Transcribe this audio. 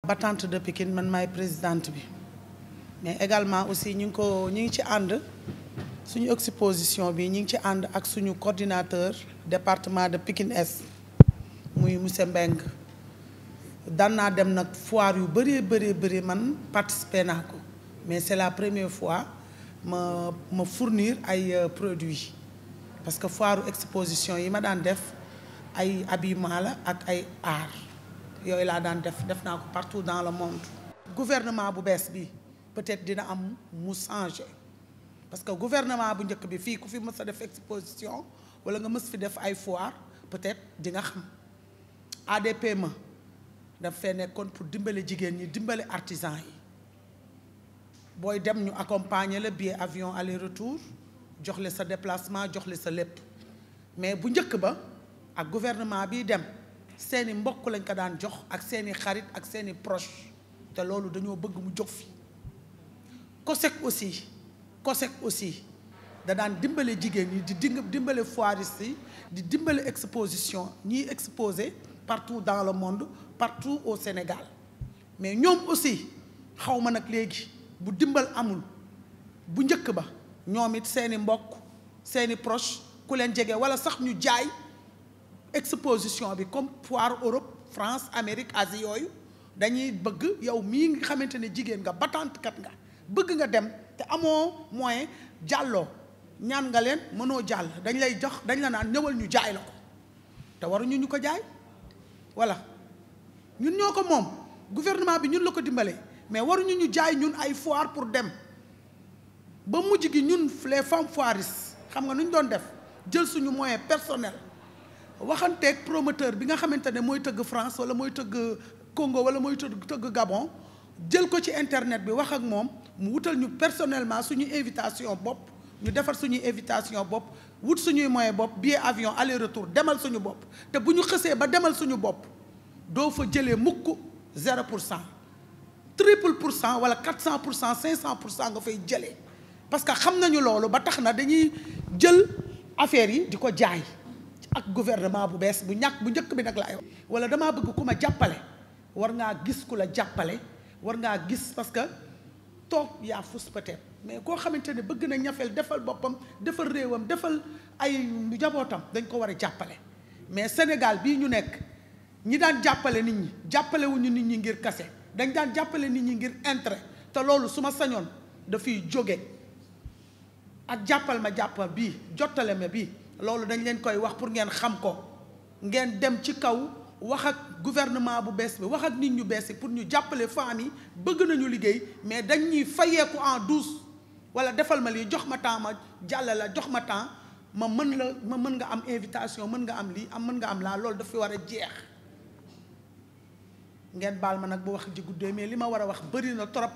battante de Pikine man maay présidente bi mais également aussi ñu ngi ci ànd suñu exposition bi ñu ngi ci ànd ak suñu coordinateur département de Pikine Est muy monsieur Mbengue daan naa dem nag foire yu bëri man participer naa ko mais c'est la première fois ma fournir ay produits parce que foire exposition yi ma daan def ay habillement la ak ay art yooyu laa daan def naa ko partout dans le monde. Gouvernement bu bees bi peut-être dina am mu changer parce que gouvernement bu njëkk bi fii ku fi mës a def exposition wala nga mës fi def ay foire peut-être di nga xam ADPME daf fee nekkoon pour dimbale jigéen ñi dimbale artisan yi booy dem ñu accompagner la billet avion aller retour jox la sa déplacement jox la sa lépp mais bu njëkk ba ak gouvernement bi dem seeni mbokk lañ ko daan jox ak seeni xarit ak seeni proche te loolu dañoo bëgg mu jóg fi COSEC aussi da daan dimbale jigéen ñi di dimbale foiriste yi di dimbale exposition ñiy exposer partout dans le monde partout au Sénégal mais ñoom aussi xaw ma nag léegi bu dimbal amul bu njëkk ba ñoom it seeni mbokk seeni proche ku leen jege wala sax ñu jaay exposition bi comme foire Europe France Amérique Asie yooyu dañuy bëgg yow mii nga xamante ne jigéen nga battante kat nga bëgg nga dem te amoo moyen jàlloo ñaan nga leen mënoo jàll dañ lay jox dañ la naan ñëwal ñu jaay la ko te waruñu ñu ko jaay voilà ñun ñoo ko moom gouvernement bi ñun la ko dimbalee mais waruñu ñu jaay ñun ay foire pour dem ba mujj gi ñun les femmes foiristes xam nga nu ñu doon def jël suñu moyen personnel waxanteeg promoteur bi nga xamante ne mooy tëgg France wala mooy tëgg Congo wala mooy tëgg Gabon jël ko ci internet bi wax ak moom mu wutal ñu personnellement suñu invitation bopp ñu defar suñuy invitation bopp wut suñuy moyen bopp billet avion aller retour demal suñu bopp te bu ñu xësee ba demal suñu bopp doo fa jëlee mukk 0% triple pour cent wala 400% 500% nga fay jëlee parce que xam nañu loolu ba tax na dañuy jël affaire yi di ko jaay ak gouvernement bu bees bu njëkk bi nag laay wax wala damaa bëgg ku ma jàppale war ngaa gis ku la jàppale war ngaa gis parce que toog yaa fus peut-être mais koo xamante ne bëgg na ñafel defal boppam defal réewam defal ay njabootam dañ ko war a jàppale mais Sénégal bii ñu nekk ñi daan jàppale nit ñi jàppalewuñu nit ñi ngir kase dañ daan jàppale nit ñi ngir intérêt te loolu su ma sañoon dafiy jóge ak jàppal bii jottale ma bii loolu dañ leen koy wax pour ngeen xam ko ngeen dem ci kaw wax ak gouvernement bu bees bi wax ak nit ñu bees yi pour ñu jàppale femmes yi bëgg nañu liggéey mais dañ ñuy fayeeku en douce wala defal ma lii jox ma temps ma jàll la jox ma temps ma mën nga am invitation mën nga am lii mën nga am laa loolu daf fi war a jeex ngeen baal ma nag bu wax ji guddee mais li ma war a wax bëri na trop.